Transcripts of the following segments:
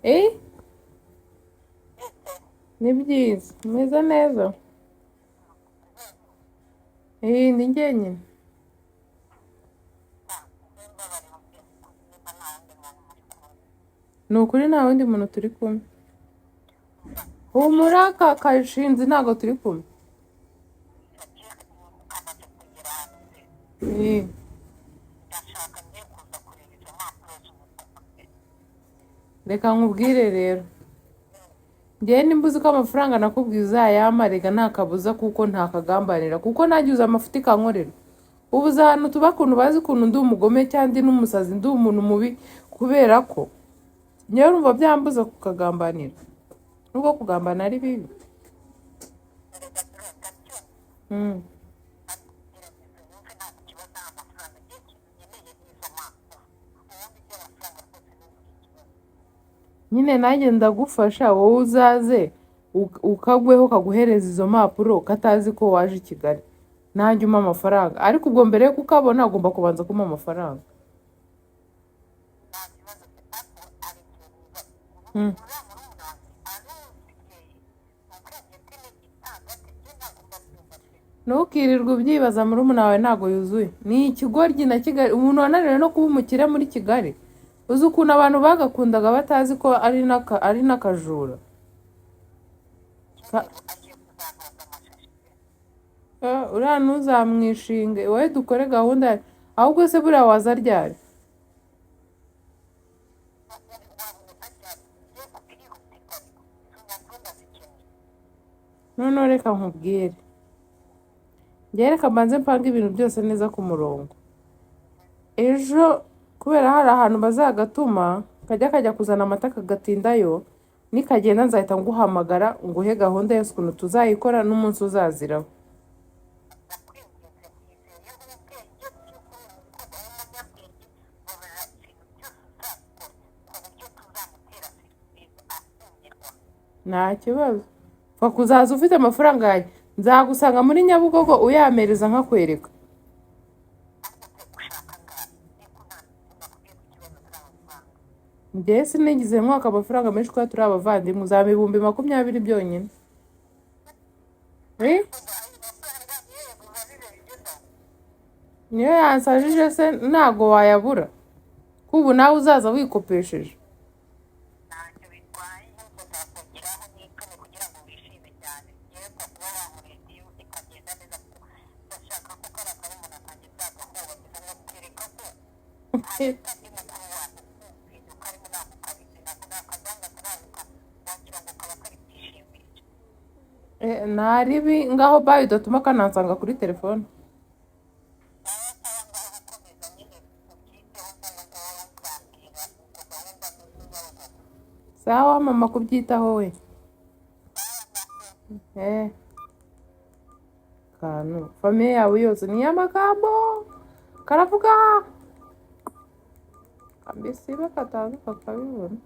Eh? Ni byiza, umeze neza? Eh, ndi njyenyine. Ni ukuri nta wundi muntu turi kumwe. Humura aka kashinzi ntabwo turi kumwe. Eh. Reka nkubwire rero. Njyewe nimba uzi ko amafaranga nakubwiye uzayampa rega nta kabuza kuko ntakagambanira kuko nanjye uzi amafuti kankorera. Ubu uzi ahantu tuba ukuntu bazi ukuntu ndi umugome cyangwa ndi n'umusazi, ndi umuntu mubi, kubera ko njyewe urumva byambuza kukagambanira. Nubwo kugambana ari bibi. Nyine nanjye ndagufasha, wowe uzaze ukagweho kaguhereza izo mpapuro katazi ko waje i Kigali, nanjye umpa amafaranga. Ariko ubwo mbere yo kukabona ugomba kubanza kumpa amafaranga. Ntukirirwe ubyibaza, murumuna wawe ntabwo yuzuye. Ni ikigoryi na Kigali, umuntu wananiwe no kuba umukire muri Kigali. Uzi ukuntu abantu bagakundaga batazi ko ari n'akajura. Ka- Uriya ntuzamwishinge, wowe dukore gahunda, ahubwo se buriya waza ryari? Noneho reka nkubwire, njyewe reka mbanze mpange ibintu byose neza ku murongo. Ejo kubera hari ahantu bazagatuma kajya kuzana amata kagatindayo, nikagenda nzahita nguhamagara nguhe gahunda yose ukuntu tuzayikora n'umunsi uzaziraho. Nta kibazo, pfa kuzaza ufite amafaranga yanjye, nzagusanga muri Nyabugogo uyampereza nkakwereka. Njyewe sinigeze nkwaka amafaranga menshi kuko turi abavandimwe, uzampa 20,000 byonyine. Eh? Niyo yansajije se ntago wayabura, ko ubu nawe uzaza wikopesheje. Nta ribi ngaho bayi udatuma kanansanga kuri telefone. Sawa mama, kubyitaho we. Eh, kantu famiye yawe yose ni iy'amagambo karavuga mbese kataza kakabibona.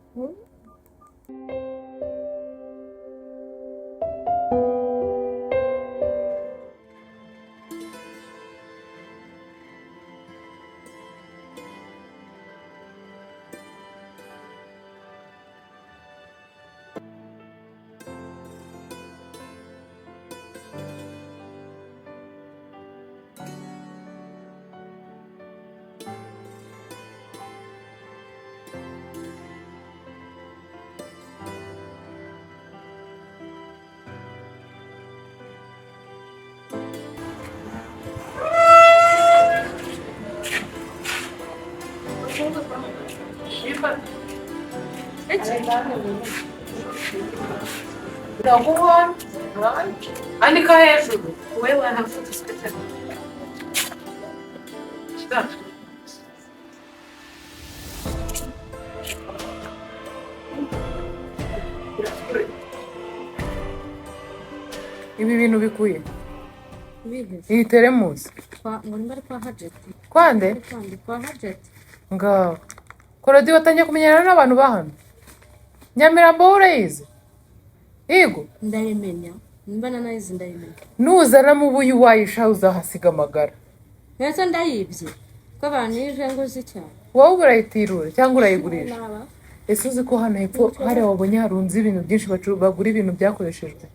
Ndaguha andika hejuru. Wewe wanafuta. Ibi bintu bikuye Ibihe iyi teremusi. Ngo nimba ari kwa Hajeti. Kwande? Kwande kwa Hajeti. Ngaho Korodi, watangiye kumenyana n'abantu ba hano Nyamirambo, wowe urayizi? Yego. Ndayimenya, nimba nanayizi ndayimenya. Nuzanamo ubuyi wayisha uzahasiga amagara. Ndetse ndayibye ko abantu yije ngo uzi cyane. Wowe urayitirura cyangwa urayigurisha? Naba. Ese uzi ko hano hepfo hariya wabonye harunze ibintu byinshi, bagura ibintu byakoreshejwe?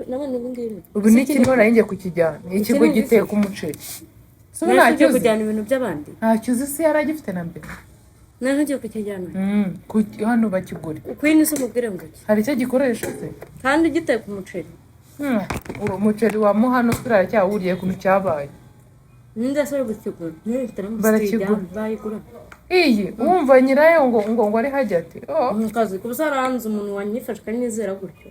Nabone ubu ngibi. Ubu ni ikiriho, nari ngiye kukijyana. Ni ikigo Iki ni giteka umuceri. Si ubu Nari ntacyo ugiye uzi? Kujyana ibintu by'abandi. Ntacyo uzi se? Yari agifite na mbere. Nari ugiye kukijyana. Hano bakigura. Queen se umubwire ngo iki? Hari icyo gikoresha se? Kandi giteka umuceri. Uri umuceri wa muhano turacyawuriye ukuntu cyabaye. Ninde se uri gukigura? Niba ifite Barakigura. Bayigura. Iyi wumva nyirayo ngo ari hajya ati oh. Mu kazi kuba uzaranze umuntu wanyifashe akanyizera gutyo.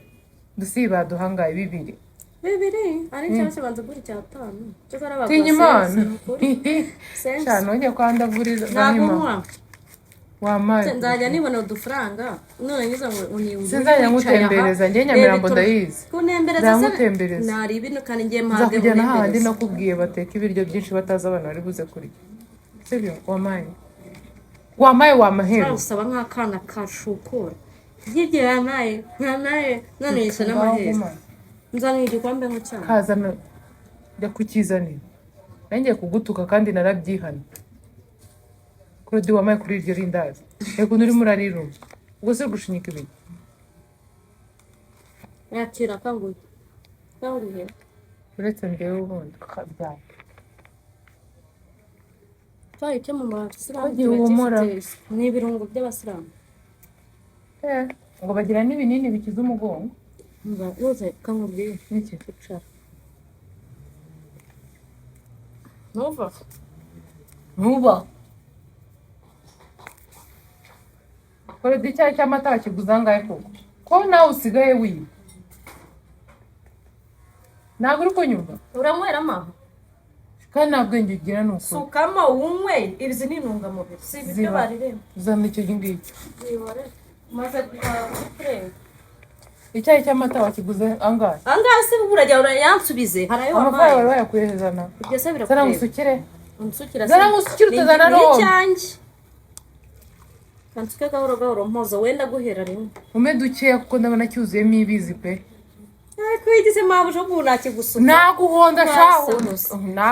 Dusi baduhangaye bibiri. Bibiri ari cyangwa se banza gura icyatanu cyakora baguha. Tinya Imana. Sense, ni ukuri. Sense. Shana nongeye kwandavuriza. Ntabwo nywa. Wamaye. Nzajya nibona udufaranga none ngize ngo uniwuye. Sinzajya ngutembereza, njye Nyamirambo ndayizi. Kuntembereza se? Nzagutembereza. Nari ibintu kandi ngiye mpage. Nzakujyana hahandi Untembereze. nakubwiye bateka ibiryo byinshi batazi abantu bari buze kurya, sibyo? Wamaye, wamaye, wamahero. Usaba nk'akana kashukura nk'igihe yamaye yamaye none yishe n'amahera nzaniye igikombe nk'icyaha. Kazana, njya kukizanira. Nanjye kugutuka kandi narabyihana. Claude, wamaye kuri iryo rindazi. Reka ukuntu urimo urariruma, ubwo se uri gushinyika ibiryo. Yakira kanguhe kanguhe. Uretse njyewe ubundi kabyara. Cyayi cyo mu basilamu. Wagiye Kiba uhumura. gifite ni ibirungo by'abasilamu. Eh, ngo bagira n'ibinini bikiza umugongo. Umva, yoze kankubwiye. Niki? Icara ntuva. Ntuba Claude, icyayi cy'amata wakiguze angahe koko? Ko nawe usigaye wiba, ntabwo uri kunyumva. Uranywera amazi. Kandi nta bwenge ugira, ni ukuri. Sukamo unywe, izi ni intungamubiri, si ibiryo. Ziba. Bariremba. Uzana icyo ngicyo. Zibore umaze kurenga. Icyayi cy'amata wakiguze angahe? Ahangaha se urajya urayansubize, hari ayo Amafaranga wampaye. wari wayakuye zana. Ibyo se Zana. birakureba? Ngusukire. Unsukira se? Zana ngusukire, utazana Ni n'uwo. icyanjye. Kansuke gahoro gahoro mpoza, wenda guhera rimwe. Ume dukeya kuko ndabona cyuzuyemo ibizi pe. Ariko wigize mpamvu ubu nakigusuka. Naguhonda shahu.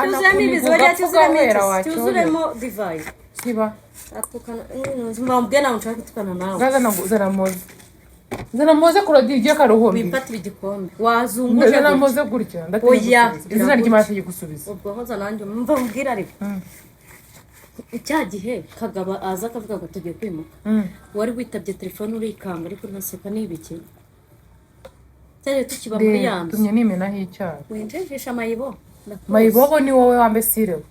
Cyuzuyemo ibizi bajya cyuzuyemo iki? Cyuzuremo divayi. Siba. Atukana mbabwiye, ntabwo nshaka gutukana nawe. Zana zana moze, zana moze kurodi iryo karuhumbi. Wimfatira igikombe wazunguje Zana gutya. moze gutya, ndatinya Oya, gusubiza izina ry'Imana gusubiza. Ubwo hoza nanjye mva mbwira, ariko icya gihe Kagaba aza akavuga ngo tugiye kwimuka, wari witabye telefone urikanga ariko ntaseka, ni ibiki cyari tukiba muri ya nzu? Tumye nimenaho icyaha. Winjijisha mayibo, ndakuzi. Mayibobo ni wowe wambe sirewe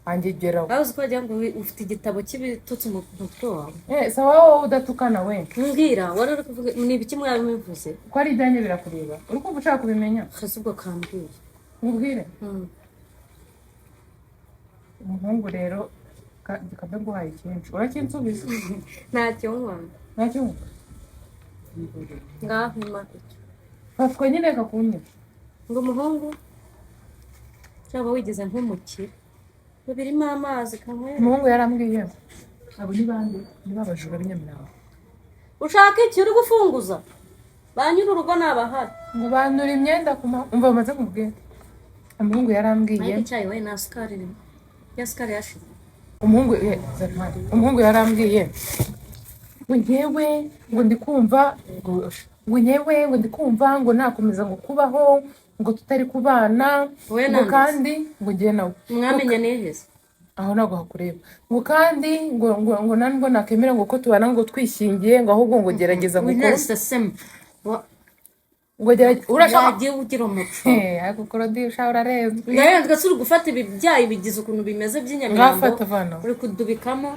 angegeraho. Waba uzi ko wagira ngo ufite igitabo cy'ibitutsi mu mutwe wawe. Eh, sawa, wowe udatukana we. Mbwira, wari uri kuvuga ni ibiki mwari mubivuze? Ko ari ibyanjye birakureba, uri kumva ushaka kubimenya? Hasi ubwo kambwiye. Nkubwire. Umuhungu rero kabe nguhaye icyinshi urakinsubiza. Ntacyo nywa. Ntacyo. Ngaho ima icyo. Fatwa nyine kakunyura. Ngo umuhungu cyaba wigize nk'umukire ngo birimo amazi kanywera. Umuhungu yarambwiye, abo ni bande? Ni ba bajura b'inyamirambo. Ushaka iki? Uri gufunguza ba nyir'urugo ntabahari. Ngo banura imyenda ku ma umva bamaze kumubwira, umuhungu yarambwiye. Ariko icyayi we nta sukari irimo, ya sukari yashize. Umuhungu umuhungu yarambwiye ngo njyewe ngo ndi kumva ngo njyewe ngo ndi kumva ngo nakomeza ngo kubaho ngo tutari kubana. Wowe ngo nanditse. Kandi ngo njye nawe. Mwamenye niheze? Aho ntabwo hakureba. Ngo kandi ngo ntabwo nakemera ngo ko tubana ngo twishingiye, ngo ahubwo ngo gerageza ngo ukore. Winaseseme. Ngo gerageza urashaka. Wagiye ugira umuco. Eh, ariko korodisha urarenzwe. Yarenzwe se? Uri gufata ibi byayi bigize ukuntu bimeze by'inyamirambo. Ngafata vana. Uri kudubikamo.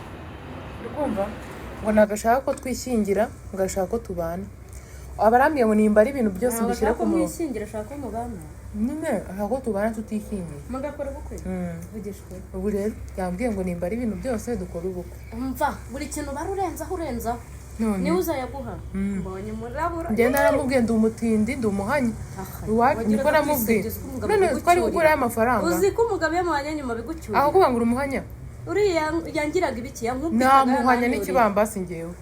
Uri kumva ngo ntabwo ashaka ko twishingira, ngo ashaka ko tubana. Abarambwiye ngo nimba ari ibintu byose mbishyire Ashaka ku murongo. Kumwishingira, ashaka ko mubana. Nyine ashaka ko tubana tutishingiye. Mugakora ubukwe. Vugishwe. Ubu rero yambwiye ngo nimba ari ibintu byose dukora ubukwe. Umva, buri kintu bari urenzaho urenzaho. None Niwe uzayaguha mbonye umurabura. Njye naramubwiye, ndi umutindi, ndi umuhanya. Aha. Iwacu Wagira niko ngo namubwiye. kwisegeza umugabo None twari bigucyurira. gukurayo amafaranga. Uzi ko umugabo iyo amuhanye nyuma bigucyurira. Aho kuba ngo uri umuhanya. Uriya yangiraga ibiki, yankubitaga. Namuhanya n'ikibambasi njyewe.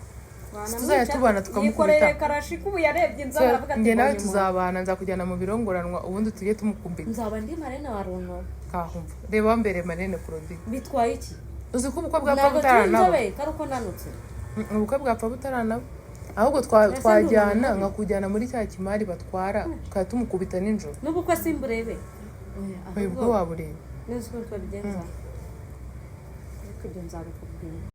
Tuzajya tubana tukamukubita. Yikoreye karashika, ubu yarebye inzara aravuga ati Njye nawe mbonye umuntu. tuzabana, nzakujyana mu birongoranwa, ubundi tujye tumukubita. Nzaba ndi marene wa runoro. Kahumva, reba wambere marene Claudine. Bitwaye iki? Uzi ko ubukwe bwapfa Ntabwo turi butaranaba. inzobe kari uko nanutse. Ubukwe bwapfa butaranaba, ahubwo Ese twajyana ndumva nkakujyana muri cya kimari batwara, tukaba tumukubita nijoro. N'ubukwe simburebe. Oya, Oya, ubwo ahubwo wabureba. Nzi ukuntu twabigenza, ariko ibyo nzabikubwira.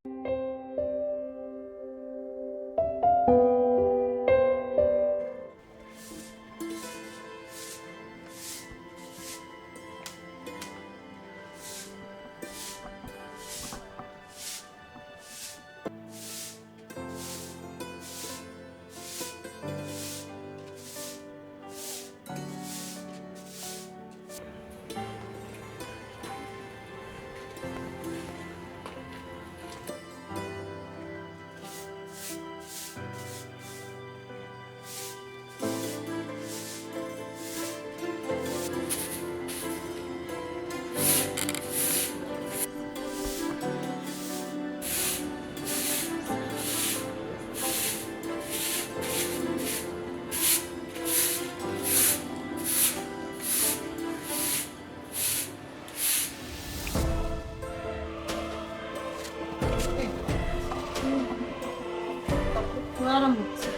Mwaramutse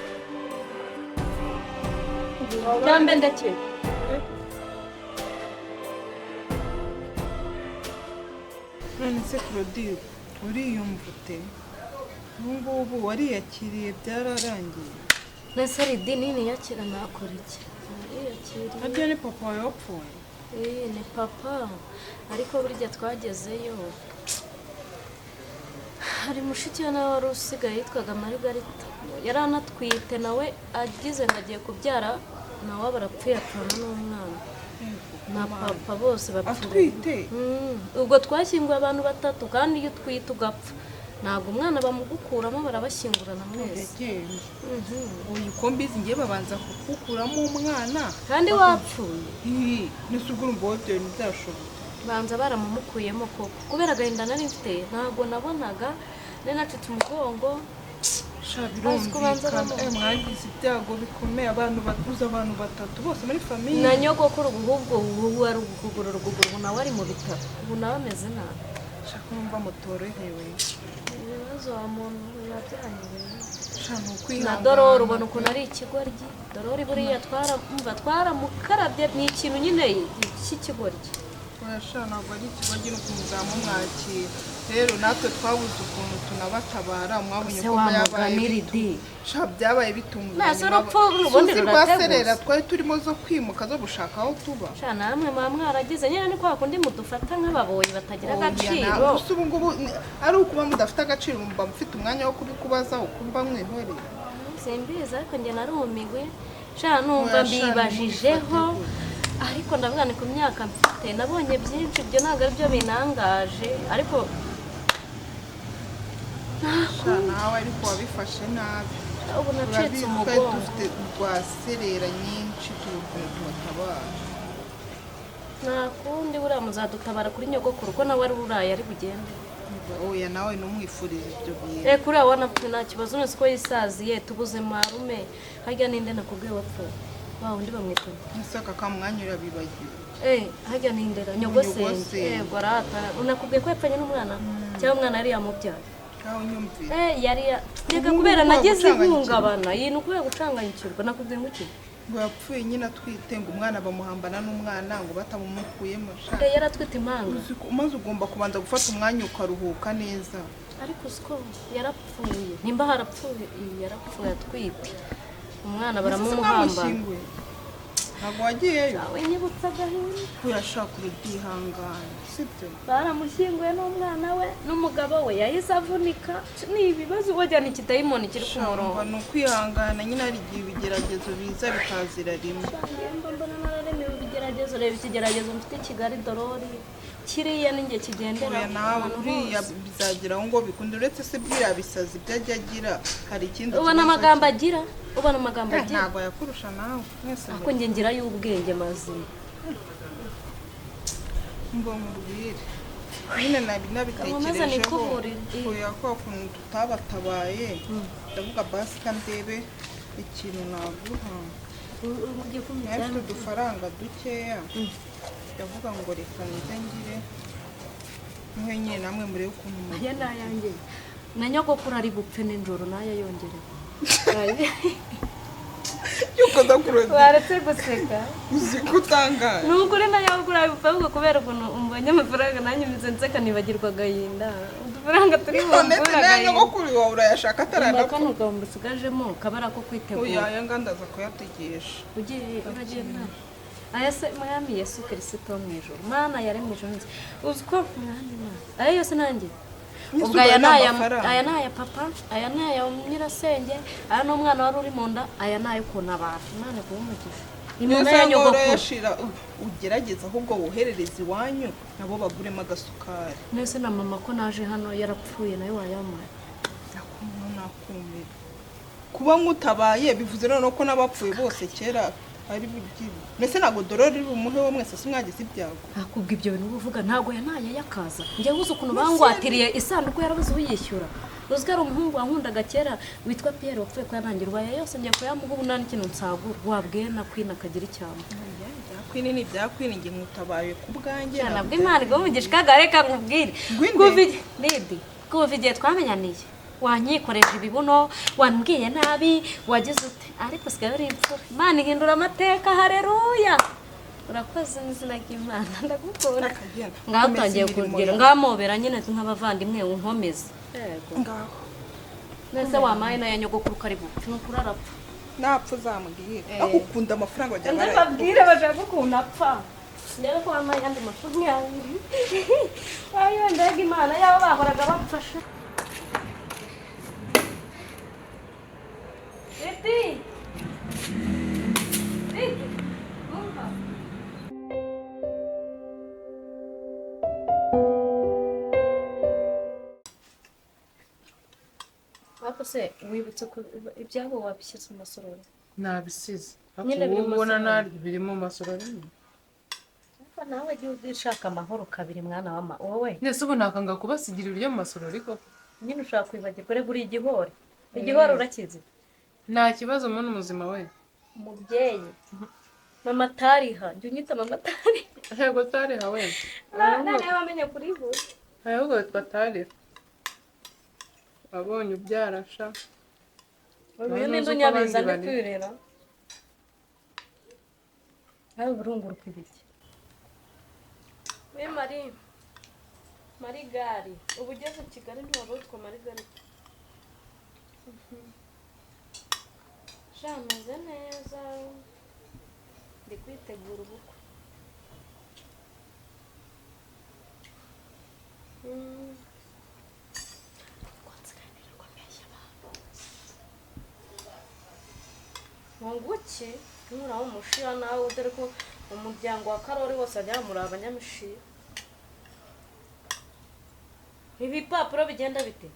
cyangwa ndakeka. None se Claudine, uriyumva ute ubu ngubu? Wariyakiriye, byararangiye? Nese ridi nini yakira, nakora iki? Nariyakiriye. Nabyo ni papa wawe wapfuye? Eh, ni papa, ariko burya twagezeyo hari mushiki we nawe wari usigaye yitwaga Marigarita, yari anatwite nawe, agize ngo agiye kubyara nawe aba arapfuye, apfana n'umwana na papa, bose bapfuye. Atwite? Ubwo twashyinguye abantu batatu, kandi iyo utwite ugapfa ntabwo umwana bamugukuramo, barabashyingurana mwese. Yagenda uyu ko mbizi ngiye babanza kugukuramo umwana. Kandi wapfuye. Ih, nese ubwo urumva wowe ibyo bintu byashoboka? Banza baramumukuyemo koko, kubera agahinda nari mfite ntabwo nabonaga, nari nacitse umugongo. Sha, Azi ko banza birumvikana. bamu- Mwagize ibyago bikomeye, abantu batuze, abantu batatu bose muri famille. Na nyogokuru ubu, ahubwo ubu ari ukuguru ruguguru, ubu nawe ari mu bitaro, ubu nawe ameze nabi. Shaka numva mutorohewe. Ibibazo wa muntu biba byanyobeye. Sha, ni Na ukwihangana. Dorori ubona ukuntu ari ikigoryi. Dorori buriya twaramva twaramukarabye, ni ikintu nyine cy'ikigoryi. Oya sha, ntabwo ari ikigoryi, ni ukuntu mwakira. Rero natwe twabuze ukuntu tunabatabara, mwabonye Se ko wa byabaye mugani bitu ridi. Sha, byabaye bitunguranye. Nase urupfu ubundi Suzi rwa rurateguza. serera twari turimo zo kwimuka, zo gushaka aho tuba. Sha, namwe muba mwaragize nyine, ni kwa kundi mudufata nk'ababoyi batagira Oya, agaciro. Gusa ubu ngubu ari ukuba mudafite agaciro, mba mufite umwanya wo kubikubaza ukumva mwihoreye. Simbizi, ariko njye narumiwe sha, numva Oya, sha, mbibajijeho. ntimubifate. Ariko ndavuga ni ku myaka mfite nabonye byinshi, ibyo ntabwo aribyo binangaje, ariko Sha, nawe ariko wabifashe nabi. Ubu nacitse Urabizi twari umugongo. dufite rwa serera nyinshi, turi ukuntu tubatabara. Nta kundi, buriya muzadutabara kuri nyogokuru ko nawe ari uraye ari bugende. Oya, nawe ntumwifurize ibyo bintu. Eh, kuriya wanapfuye nta kibazo, uretse ko yisaziye, tubuze marume. Harya ninde nakubwiye wapfuye, wa wundi bamwita? Ese aka kamwanya urabibagiwe? Eh, harya nindera nyogosenge. Nyogosenge. Yego arata, nakubwiye ko yapfanye n'umwana, cyangwa umwana yari yamubyaye? Ngaho nyumvire. Eh, yari ya reka Ubu kubera ngubu nagize gucanganyikirwa. ihungabana, iyi ni ukubera gucanganyikirwa. Nakubwiye ngo iki? Ngo yapfuye nyine atwite, ngo umwana bamuhambana n'umwana, ngo batamumukuyemo sha. Eh, yari atwite impanga. Uzi ko- maze ugomba kubanza gufata umwanya ukaruhuka neza. Ariko uziko yarapfuye, nimba harapfuye, iyi yarapfuye atwite umwana, Ese baramumuhambana. mwamushyinguye? Ntabwo wagiyeyo? We, nyibutse agahinda. Urashaka urudihangana, sibyo? Baramushyinguye n'umwana we n'umugabo we yahise avunika. Ni ibibazo, wajyana ikidayimoni kiri ku murongo. Shamba, ni ukwihangana nyine, hari igihe ibigeragezo biza bikazira rimwe. Mba mbona nararemewe ibigeragezo. Reba ikigeragezo mfite i Kigali, Dorori kiriya ninjye kigendera Oya, nawe ahantu uriya hose. bizageraho ngo bikunde, uretse se biriya bisazi ibyo ajya agira, hari ikindi Ubona kibazo. amagambo agira, ubona amagambo Eh, agira. ntabwo yakurusha nawe mwese. Ariko njye ngira y'ubwenge mazima. Ngo mubwire nyine nari Nkomeze nabitekerejeho. nikuburire. Oya, kwa kuntu tutabatabaye, ndavuga basi ka ndebe ikintu naguha. Ugiye Nawe kumujyana. mfite udufaranga dukeya, ndavuga ngo reka nze ngire mwe nyine namwe murebe ukuntu Aya ni ayanjye. Na nyogokuru ari bupfe nijoro nayo yongerewe. Yuko ndakuroze. Waretse guseka. Uzi ko utangaye. Ni ukuri na nyogokuru ari bupfe ahubwo kubera ukuntu umbonye amafaranga nanjye mpise nseka nibagirwa agahinda. Udufaranga turi None bumbure se nayo agahinda. nyogokuru wawe urayashaka ataranapfa? Kano gahumbi usigajemo kaba ari ako kwitegura. Oya, aya ngaya ndaza kuyategesha. Ugiye uragenda. Aya se Mwami Yesu Kristo wo mu ijuru. Mana yaremye ijuru n'isi. Uzi ko Mwami Mana. Aya yose nanjye. Ubwo aya ni aya aya ni aya papa, aya ni aya nyirasenge, aya ni umwana wari uri mu nda, aya ni ayo kuntabara. Imana iguhe umugisha. Imana ya nyogokuru. Urayashira ugerageza ahubwo woherereze iwanyu nabo baguremo agasukari. Nese na mama ko naje hano yarapfuye nayo wayamuha. Nakumira. Kuba nkutabaye bivuze noneho ko n'abapfuye bose kera ari bubyibu. Mbese ntabwo dorori rumuhe wo mwese simwagize ibyago. Akubwa ibyo bintu uvuga ntabwo yanaye yakaza. Njye uzi ukuntu bangwatiriye isanduku yarabuze uyishyura. Uzi ko ari umuhungu wankundaga kera witwa Pierre wapfuye ko yanangirwa aya yose njye kuyamuha ubu nta n'ikintu nsagura. Wabwiye na Queen akagira icyama. Bya Queen ni bya Queen, njye nkutabaye ku bwanjye. Nabwo Imana iguhe umugisha kagareka nkubwire. Kuva igihe twamenyaniye wanyikoreje ibibuno, wambwiye nabi, wagize ute, ariko sigaye uri imfura. Imana ihindura amateka, haleluya. Urakoze n'izina ry'Imana, ndagukunda. Ngaho utangiye kugira ngamobera nyine nk'abavandimwe unkomeze. Yego. Ngaho. Nese wamaye na ya nyogokuru kari bupfe nuko urarapfa. Napfa uzamubwire. Aho ukunda amafaranga bajya barayabwira. Ndababwire bashaka ukuntu apfa. Ndebe ko wamaye andi mafaranga. Ayo ndega Imana yabo bahoraga bamfasha. Leti! Leti! Umva! Ariko se wibutse ko ibyabo wabishyize mu masorori? Nabisize. Nyine biri mu masorori. Biri mu masorori. Ariko nawe jya ushaka amahoro kabiri mwana wa wowe. Nese ubu nakanga kubasigira ibiryo mu masorori koko? Nyine ushaka kwibagirwa rega uri igihore. Igihore urakizi? Nta kibazo muntu muzima we. Umubyeyi. Mama Tariha, jya unyita Mama Tariha. Yego Tariha we. Nane wamenye kurivuga. Ahubwo witwa Tariha. Wabonye ubyara sha. Uyu ni ndunyabiza ndi kwirera. Ayo burunguruka ibiki. We Marie. Marie Gari. Ubu ugeze Kigali ntiwaba witwa Marie Gari. Sha meze neza. Ndi kwitegura ubukwe. Munguki nkuraho umushira nawe dore ko umuryango wa Karori wose ajya muri abanyamushira. Ibipapuro bigenda bite?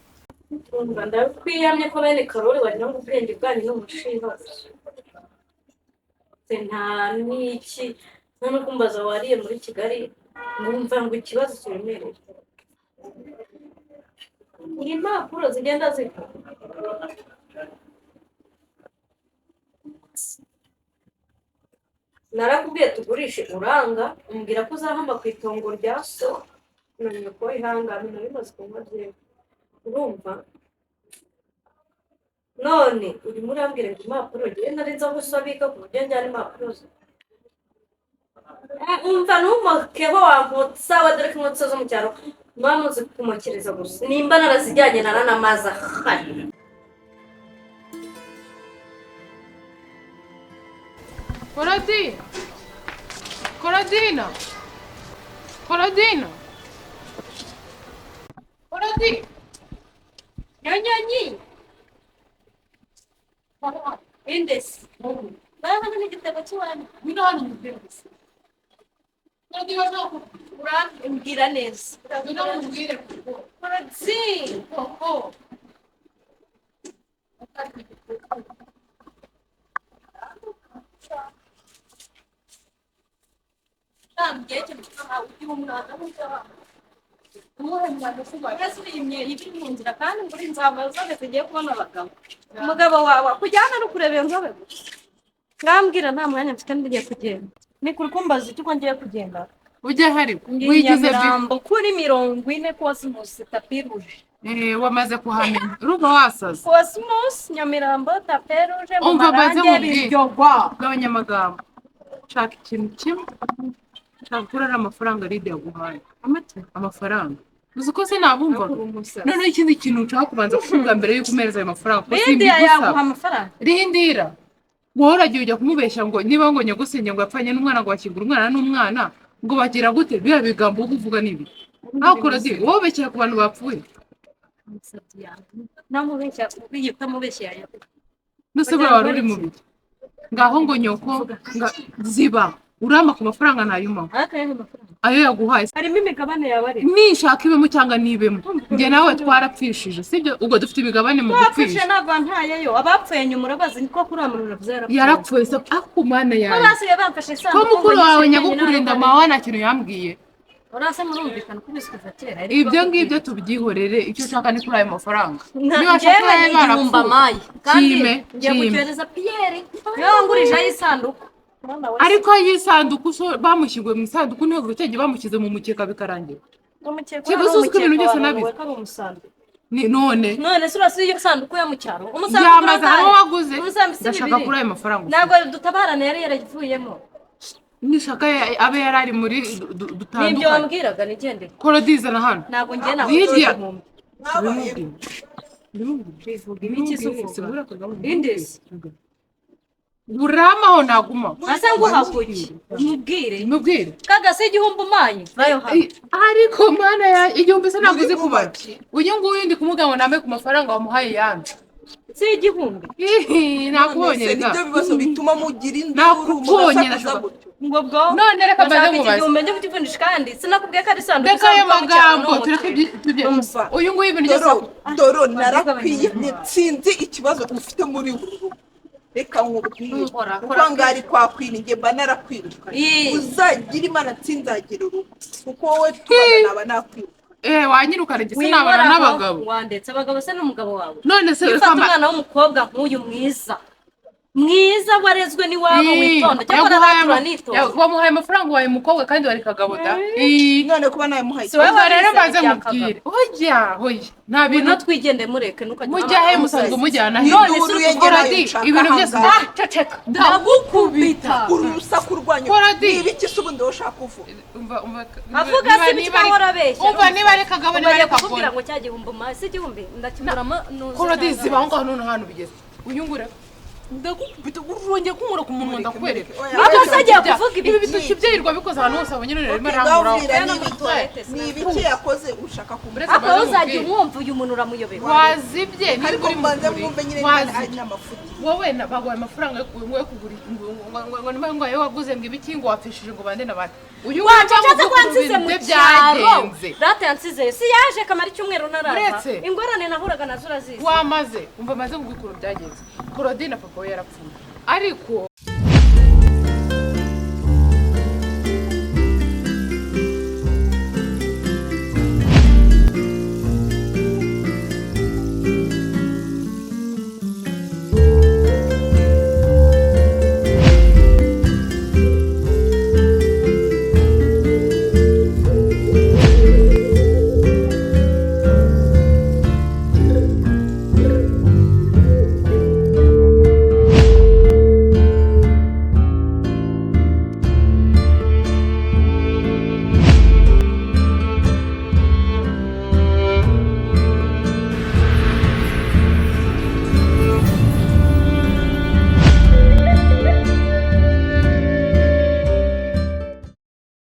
Ndakwiyamye ko bene Karori wagira ngo ubwenge bwanyu n'umushira. Nta niki none kumbaza wariye muri Kigali ngumva ngo ikibazo kiremereye. Impapuro zigenda zika. Narakubwiye tugurishe uranga umbwira ko uzahamba ku itongo rya so na nyoko ihangane nari maze kunywa byeri. Urumva? None urimo urambwira ngo impapuro ngewe nari nzi aho usabika ku buryo njyana impapuro ze. Umva ntumokeho wankotsa wa dore ko inkotsa zo mu cyaro muba muzi kumokereza gusa. Nimba narazijyanye naranamaze ahari. Koradina! Koradina! Koradina! Koradina! Nyonyi! Indesi. Barabona n'igitabo cy'iwanyu. Ngwino hano mubwire gusa. Koradina ntabwo urambwira neza. Ngwino mubwire kuko. Koradina! Koko. Umugabo wawe kujyana no kureba iyo nzobe gusa. Ngambwira nta mwanya mfite ngiye kugenda. Ni kuri kumbaza icyo ngiye kugenda. Ujya hari wigize Nyamirambo kuri 40 kose musi tapiruje. Wamaze kuhamenya, urumva wasaze. Cosmos, Nyamirambo, tapis rouge mu Umva, mbaze marange nkubwire. Biryogo. Gabanya amagambo. Nshaka ikintu kimwe, nshaka kurara amafaranga Lidia yaguhaye. Amafaranga, uzi ko sinabumva. Noneho ikindi kintu nshaka kubanza kuvuga mbere y'uko umereza ayo mafaranga, kuko Lidia simbigusaba. yaguha amafaranga? Rindira. Wowe uragiye ujya kumubeshya ngo niba ngo nyogosenge ngo yapfanye n'umwana, ngo bakingura umwana n'umwana, ngo bagira gute. Biriya bigambo uba uvuga ni ibi aho kuradi wowe ubeshyera ku bantu bapfuye. Namubeshya ubiye utamubeshya yayaguha. Nuse buriya wari uri mu biki ngaho ngo nyoko nga ziba urama ku mafaranga ntayumaho? Ariko ayahe mafaranga? Ayo yaguhaye. Harimo imigabane yawe ariko. Nishaka ibemo cyangwa nibemo, njye nawe twarapfishije, sibyo? Ubwo dufite imigabane mu Twapfushe. gupfisha. Ntabwo ntayeyo, abapfuye nyuma urabazi ko kuri uriya muntu uravuze yarapfuye. Yarapfuye se? Ako Mana Ko yawe! basigaye bamfashe Ko isanduku mukuru ngo wawe nyisenge. nyagukurinda mawa nta kintu yambwiye. Urase murumvikana ko ubizi kuva kera ariko. Ibyo ngibyo tubyihorere, icyo ushaka ni kuri ayo mafaranga. Niba Njyewe ashaka ni igihumbi barapfuye. amaye kandi Kime, ngiye kime. kucyohereza Piyeri, niwe wangurije ay'isanduku. Ariko y'isanduku so bamushyinguye mu isanduku, ntabwo cyagiye bamushyize mu mukeka bikarangira. Kigo uzi ko ibintu byose nabizi. Ni none. None se urasi iyo sanduku yo mu cyaro, umusanduku Yamaze aho urahari. waguze. Umusambi si Ndashaka bibiri. kuri ayo mafaranga ufite. Ntabwo dutabarana, yari yarayivuyemo. Nishaka abe yari ari muri Nibyo dutandukanye. wambwiraga, nigendere. Korodizana hano. Ntabwo ngiye, ntabwo. Lidia. Igihumbi. Mwabaye. Bivuga ibiki se uvuga? Indezi. Uramaho naguma. Asa nguha kuki mubwire? Mubwire. Kagase igihumbi umaye bayo hano. Ariko Mana ya igihumbi se ntabwo uzi Muri kubara? bubaki. Uyu nguyu ndi kumubwira ngo nambe ku mafaranga wamuhaye yanze. Si igihumbi. Ihi, nakubonye None se rega. nibyo bibazo bituma mugira induru, Nakubonye, mugasakuza ndashaka- gutyo? Ngo bwo None reka mbanze bashaka iki nkubaze. gihumbi njye kukivunjisha, kandi sinakubwiye ko ari isanduku. Reka ayo Isanduku yo mu cyaro magambo tureke. n'umuceri. Umva. Uyu nguyu ibintu byose. Doro, Doro, narakwiyamye. Sinzi ikibazo ufite muri uru rugo. Reka nkubwire. Nkora, Uko ngari kwakwira, njye mba narakwirukanye. Uzagira Imana nsinzagira urugo, kuko wowe tubana naba nakwirukanye. Wanyirukana njye sinabana Winkoraho, n'abagabo. Wandetse abagabo se n'umugabo wawe. None se Iyo reka ufata umwana w'umukobwa nk'uyu mwiza mwiza warezwe n'iwabo, witonda, cyakora yaguhaye aratura nitonda. Wamuhaye amafaranga wawe mukobwa kandi wari kagabo da. Ii. None kuba namuhaye Si wowe Ubwo rero wabize mbanze ibya mubwire, hoya hoya, nta bintu. Ngwino twigende, mureke ntukajye. Mujya he? Musanzwe mujyana he? None se Induru ye uri Koradi, nayo nshaka ibintu byose. ahangaha. Ah, ceceka, Ndagukubita. Uru rusaku rwanyu Koradi. ni ibiki se ubundi wowe ushaka kuvuga? Umva, umva. Avuga se ibiki ahora abeshya? Umva, niba ari kagabo, niba Ubaye ari kukubwira kagabo. ngo cya gihumbi umaye si igihumbi, ndakiguramo nuze. Koradi, cyangwa- ziba aho ngaho. None ahantu bigeze, uyu ngure ndagukubita, urongeye kunkura ku munwa ndakwereka. Oya, Nibyo Aho se agiye bya- kuvuga ibi ibiki? bitoki byirirwa bikoze ahantu hose abonye, none arimo Okay, arankuraho. ngabwira Oya, no ni muri ibiki? toilette Ni ibiki yakoze ushaka kumenya? Uretse Ako mbanze uzajya mubwire. umwumva, uyu muntu uramuyobera. Wazibye niba Ariko uri mbanze mukuri. mwumve nyine niba Wazibye. ari n'amafuti. Wowe baguhaye amafaranga yo ngo yo kugura ngo niba ngo ayo waguze ngo ibiki, ngo wapfishije ngo bande na bande. Uyu nguyu Wacecetse ko mvuga yansize ukuntu mu ibintu bye cyaro. byagenze. Data yansizeyo, si yaje kamara icyumweru ntarava. Uretse. Ingorane nahuraga nazo urazizi. Wamaze umva, maze ngo ukuntu byagenze. Claudine, papa we yarapfuye ariko.